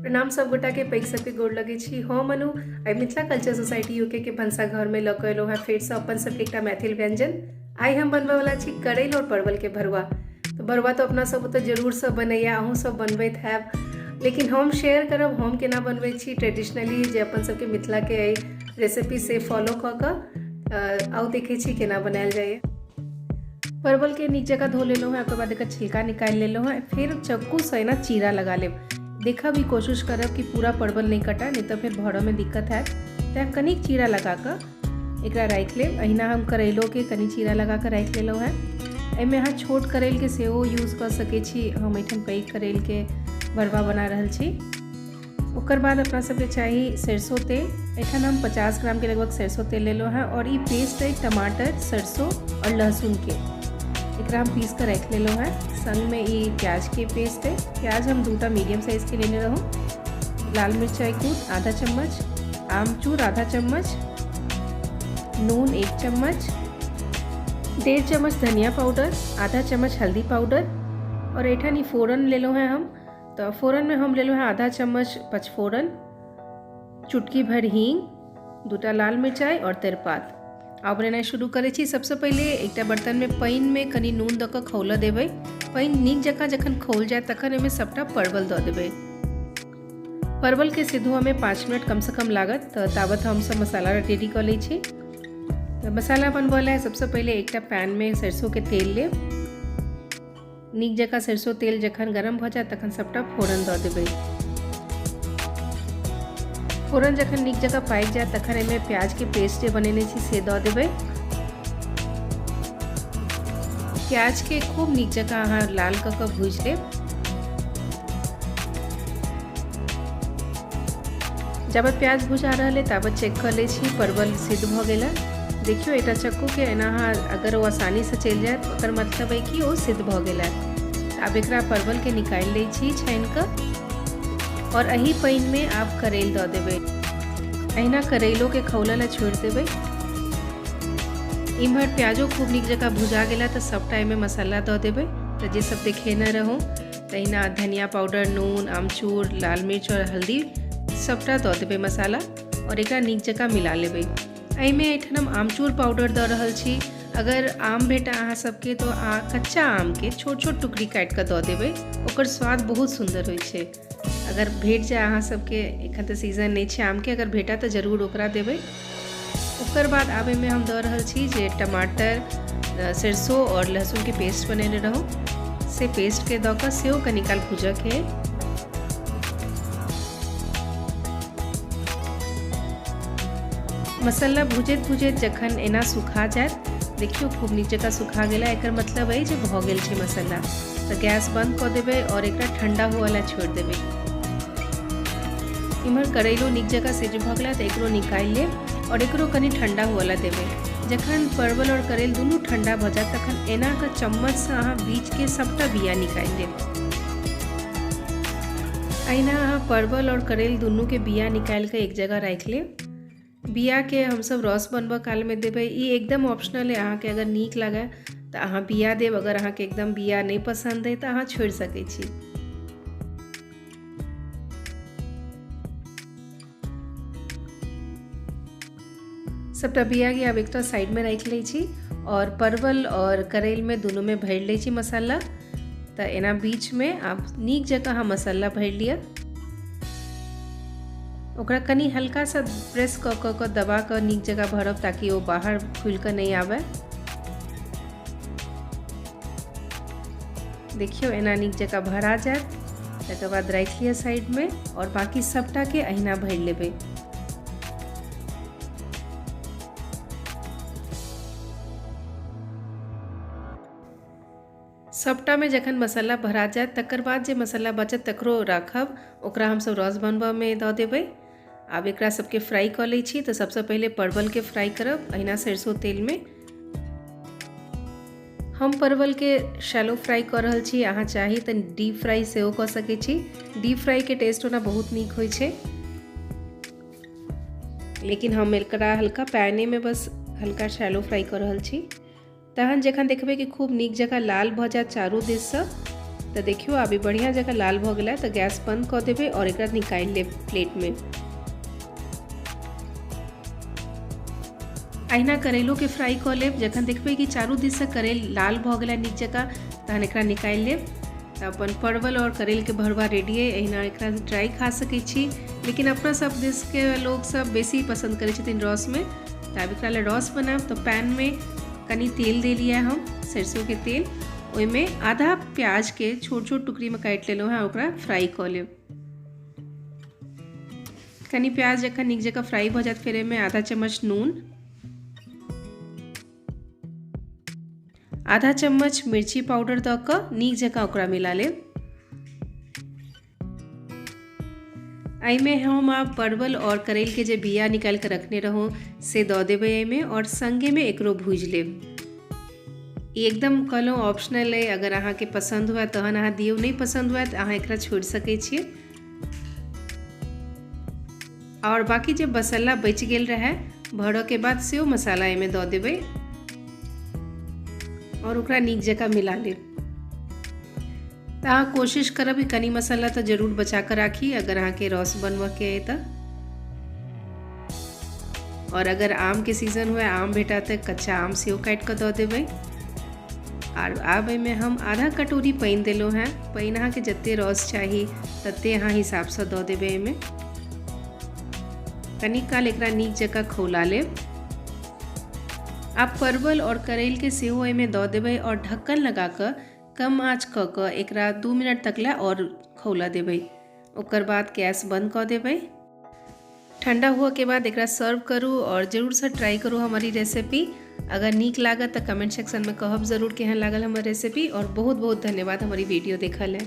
प्रणाम सब गोटा के पैघ सबके गोर लगै छी। हम अनु आइ मिथिला कल्चर सोसाइटी यूके के भनसा घर में लऽ कऽ एलहुँ हेँ फेरसँ अपन सबके एकटा मैथिल व्यंजन। आइ हम बनबऽ वाला छी करैल और परवल के भरुआ। तऽ भरुआ तऽ अपना सब ओतऽ जरूरसँ बनैया, अहूँ सब बनबैत हैब, लेकिन हम शेयर करब हम केना बनबै छी ट्रेडिशनली जे अपन सबके मिथिला के अइ रेसिपी से फॉलो कऽ कऽ। आउ देखै छी केना बनायल जाइए। परवलके नीक जकाँ धो लेलहुँ हेँ, ओकर बाद एकर छिलका निकालि लेलहुँ हेँ। फेर चक्कूसँ एना चीरा लगा लेब। देखब ई कोशिश करब कि पूरा परवल नहि कटय, नहि तऽ फेर भरऽमे दिक्कत हैत, तैँ कनिक चीरा लगा कऽ एकरा राखि लेब। अहिना हम करैलोके कनि चीरा लगा कऽ राखि लेलहुँ हेँ। एहिमे अहाँ छोट करैलके सेहो यूज कऽ सकै छी, हम एहिठाम पैघ करैलके भरुआ बना रहल छी। ओकर बाद अपना सबके चाही सरसों तेल। एहिठाम हम 50 ग्रामके लगभग सरसों तेल लेलहुँ हेँ और ई पेस्ट अइ टमाटर, सरसों और लहसुनके, एकरा हम पीस कऽ राखि लेलहुँ हेँ। संगमे ई प्याजके पेस्ट अइ, प्याज हम दूटा मीडियम साइजके लेने रहूँ। लाल मिरचाइ कूट आधा चम्मच, आमचूर आधा चम्मच, नून 1 चम्मच, 1.5 चम्मच धनिया पाउडर, आधा चम्मच हल्दी पाउडर और एहिठाम ई फोरन लेलहुँ हेँ हम। तऽ फोरनमे हम लेलहुँ हेँ आधा चम्मच पचफोरन, चुटकी भरि हींग, दूटा लाल मिरचाइ आओर तेजपात। आब बनेनाइ शुरू करै छी। सबसँ पहिले एकटा बर्तनमे पानिमे कनि नून दऽ कऽ खौलऽ देबै। पानि नीक जकाँ जखन खौल जायत तखन ओहिमे सभटा परवल दऽ देबै। परवलके सिद्ध हुअमे 5 मिनट कमसँ कम लागत, तऽ ताबत हमसभ मसाला रेडी कऽ लै छी। तऽ मसाला बनबऽ लए सबसँ पहिले एकटा पैनमे सरसोंके तेल लेब। नीक जकाँ सरसों तेल जखन गरम भऽ जायत तखन सभटा फोरन दऽ देबै। फोरन जखन नीक जकाँ पाकि जायत तखन एहिमे प्याजके पेस्ट जे बनेने छी से दऽ देबै। प्याजके खूब नीक जकाँ अहाँ लाल कऽ कऽ भूजि लेब। जाबत प्याज भुजा रहल अइ ताबत चेक कऽ लै छी परवल सिद्ध भऽ गेल। देखियौ, एकटा चक्कूके एना अहाँ अगर ओ आसानीसँ चलि जायत, ओकर मतलब अइ कि ओ सिद्ध भऽ गेल। आब एकरा परवलके निकालि लै छी छानि कऽ आओर एही पानिमे आब करैल दऽ देबै। अहिना करैलोके खौलऽ लए छोड़ि देबै। इम्हर प्याजो खूब नीक जकाँ भुजा गेला तऽ सभटा एहिमे मसाला दऽ देबै। तऽ जे सब देखेने रहौँ तहिना धनिया पाउडर, नून, आमचूर, लाल मिर्च आओर हल्दी सभटा दऽ देबै मसाला आओर एकरा नीक जकाँ मिला लेबै। एहिमे एहिठाम हम आमचूर पाउडर दऽ रहल छी। अगर आम भेटय अहाँ सबके तऽ कच्चा आमके छोट छोट टुकड़ी काटि कऽ दऽ देबै, ओकर स्वाद बहुत सुन्दर होइ छै। अगर भेट जाय अहाँ सबके, एखन तऽ सीजन नहि छै आमके, अगर भेटय तऽ जरूर ओकरा देबै। ओकर बाद आब एहिमे हम दऽ रहल छी जे टमाटर, सरसों आओर लहसुनके पेस्ट बनेने रहौँ से पेस्टके दऽ कऽ सेहो कनी काल भूजऽके अइ। मसाला भुजैत भुजैत जखन एना सुखा जायत, देखियौ खूब नीक जकाँ सुखा गेला, एकर मतलब अइ जे भऽ गेल छै मसाला। तऽ गैस बंद कऽ देबै आओर एकरा ठंडा हुअ लए छोड़ि देबै। इम्हर करैलो नीक जकाँ सिद्ध भऽ गेलै तऽ एकरो निकालि लेब आओर एकरो कनि ठंडा हुअ लए देबै। जखन परवल आओर करैल दुनू ठंडा भऽ जायत तखन एना कऽ चम्मचसँ अहाँ बीचके सभटा बिया निकालि लेब। अहिना अहाँ परवल आओर करैल दुनूके बिया निकालि कऽ एक जगह राखि लेब। बियाके हमसभ रस बनबऽ कालमे देबै। ई एकदम ऑप्शनल अइ, अहाँके अगर नीक लागय तऽ अहाँ बिया देब, अगर अहाँके एकदम बिया नहि पसन्द अइ तऽ अहाँ छोड़ि सकै छी। सभटा बियाके आब एकटा साइडमे राखि लै छी आओर परवल आओर करैलमे दुनूमे भरि लै छी मसाला। तऽ एना बीचमे आब नीक जकाँ अहाँ मसाला भरि लिअ। ओकरा कनि हल्का सा प्रेस कऽ कऽ कऽ दबा कऽ नीक जकाँ भरब ताकि ओ बाहर खुलि कऽ नहि आबय। देखियौ एना नीक जकाँ भरा जायत, तकर बाद राखि लिअ साइडमे आओर बाँकी सभटाके अहिना भरि लेबै। सभटामे जखन मसाला भरा जायत तकर बाद जे मसाला बचत तकरो राखब, ओकरा हमसभ रस बनबऽमे दऽ देबै। आब एकरा सबके फ्राई कऽ लै छी। तऽ सबसँ पहिले परवलके फ्राई करब अहिना सरसों तेलमे। हम परवलके शैलो फ्राई कऽ रहल छी, अहाँ चाही तऽ डीप फ्राई सेहो कऽ सकै छी। डीप फ्राईके टेस्ट ओना बहुत नीक होइ छै, लेकिन हम एकरा हल्का पैनेमे बस हल्का शैलो फ्राई कऽ रहल छी। तहन जखन देखबै कि खूब नीक जकाँ लाल भऽ जायत चारू दिससँ, तऽ देखियौ आब ई बढ़िआँ जकाँ लाल भऽ गेलै, तऽ गैस बंद कऽ देबै आओर एकरा निकालि लेब प्लेटमे। अहिना करैलोके फ्राई कऽ लेब। जखन देखबै कि चारू दिससँ करैल लाल भऽ गेलै नीक जकाँ, तहन एकरा निकालि लेब। तऽ अपन परवल आओर करैलके भरुआ रेडी अइ। अहिना एकरा ड्राई खा सकै छी, लेकिन अपना सब दिसके लोक सब बेसी पसन्द करै छथिन रसमे। तऽ आब एकरा लए रस बनायब। तऽ पैनमे कनि तेल देलियै हम, सरिसोके तेल, ओहिमे आधा प्याजके छोट छोट टुकड़ीमे काटि लेलहुँ हेँ, ओकरा फ्राई कऽ लेब। कनि प्याज जखन नीक जकाँ फ्राई भऽ जायत, फेर एहिमे आधा चम्मच नून, आधा चम्मच मिर्ची पाउडर दऽ कऽ नीक जकाँ ओकरा मिला लेब। एहिमे हम आब परवल आओर करैलके जे बिया निकालि कऽ रखने रहौं से दऽ देबै एहिमे आओर सङ्गेमे एकरो भूजि लेब। ई एकदम कहलहुँ ऑप्शनल अइ, अगर अहाँके पसन्द हुए तहन अहाँ दियौ, नहि पसन्द हुए तऽ अहाँ एकरा छोड़ि सकै छियै। आओर बाँकी जे मसाला बचि गेल रहै भरऽके बाद सेहो मसाला एहिमे दऽ देबै आओर ओकरा नीक जकाँ मिला लेब। तऽ अहाँ कोशिश करब कि कनि मसाला तऽ जरूर बचा कऽ राखी अगर अहाँके रस बनबऽके अइ तऽ। आओर अगर आमके सीजन हुए, आम भेटा तऽ कच्चा आम सेहो काटि कऽ दऽ देबै। आर आब एहिमे हम आधा कटोरी पानि देलहुँ हेँ। पानि अहाँके जते रस चाही तते अहाँ हिसाबसँ दऽ देबै एहिमे। कनि काल एकरा नीक जकाँ खौला लेब। आब परवल आओर करैलके सेहो एहिमे दऽ देबै आओर ढक्कन लगा कऽ कम आँच कऽ कऽ एकरा 2 मिनट तक लए आओर खौला देबै। ओकर बाद गैस बंद कऽ देबै। ठंडा हुआ के बाद एकरा सर्व करू और जरूरसँ ट्राई करू हमर ई रेसिपी। अगर नीक लागत तऽ कमेंट सेक्शनमे कहब जरूर केहन लागल हमर रेसिपी। और बहुत बहुत धन्यवाद हमर ई वीडियो देखऽ लए।